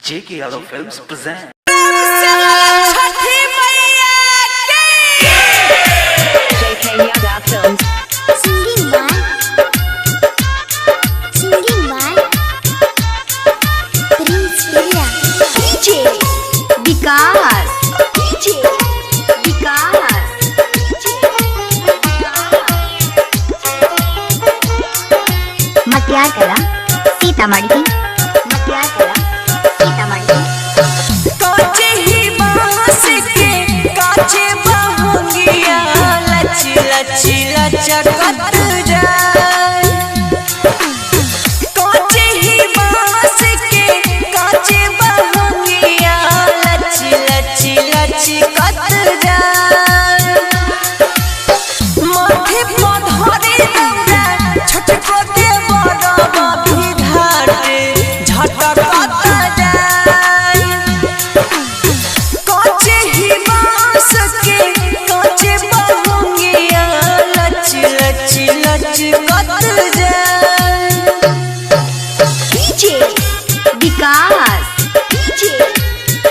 J.K. Yadav Films present. JK Yadav Films. Singing by Singing by Prince Priya. DJ Vikas. DJ Vikas. DJ Matiyar Kala Sitamarhi. Matiyar Kala Sitamarhi. काचे ही बांस के काचे बहुंगिया लच लच लचकत जाए। काचे ही बांस के काचे बहुंगिया लच लच लचकत जाए। माथे पर धरे दौरा छोटको देवरवा भी घाटे झटकत जाए। काचे ही बांस के काचे बहुंगिया लच लच लचकत जाए। DJ Vikas. DJ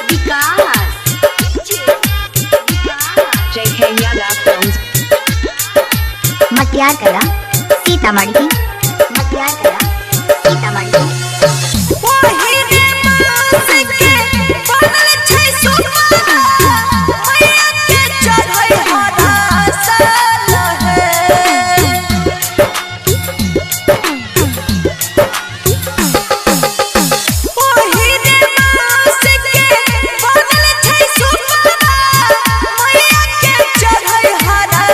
Vikas. DJ Vikas. JK Yadav Films. Matiyar Kala Sitamarhi. Matiyar Kala Sitamarhi. ओही रे बांस के बनल छै सुपना, मैया के चढ़ै हरा साल है। ओही रे बांस के बनल छै सुपना, मैया के चढ़ै हरा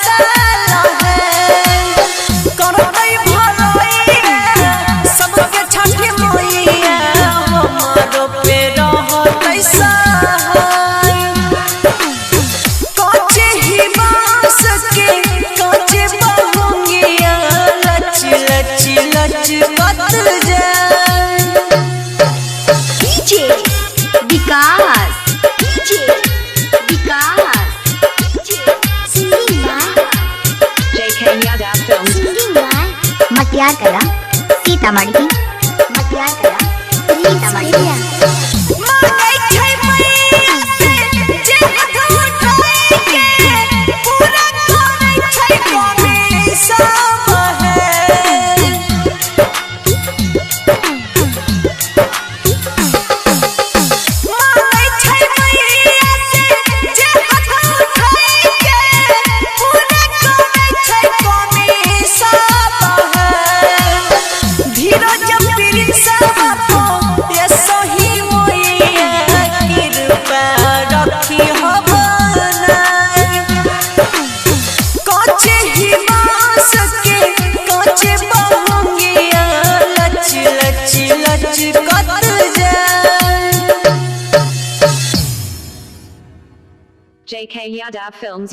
साल है। करतै भलैया सबके छठी मैया, हमरो पे रहतै सहाय। काचे ही बांस के काचे बहुंगिया लच लच लचकत जाए। DJ Vikas. DJ Vikas. DJ Singing by JK Yadav Films. Singing by Matiyar Kala Sitamarhi. Matiyar Kala Sitamarhi. मांगै छै मैया से जे हाथ उठाय के, पूरा करै छै कमी सब है। मांगै छै मैया से जे हाथ उठाय के, पूरा करै छै कमी सब है। धीरज प्रिंस बापो ये सही मोइया, कृपा रखी हो बनाए। काचे ही बांस के काचे बहुंगिया लच लच लचकत जाए। JK Yadav Films.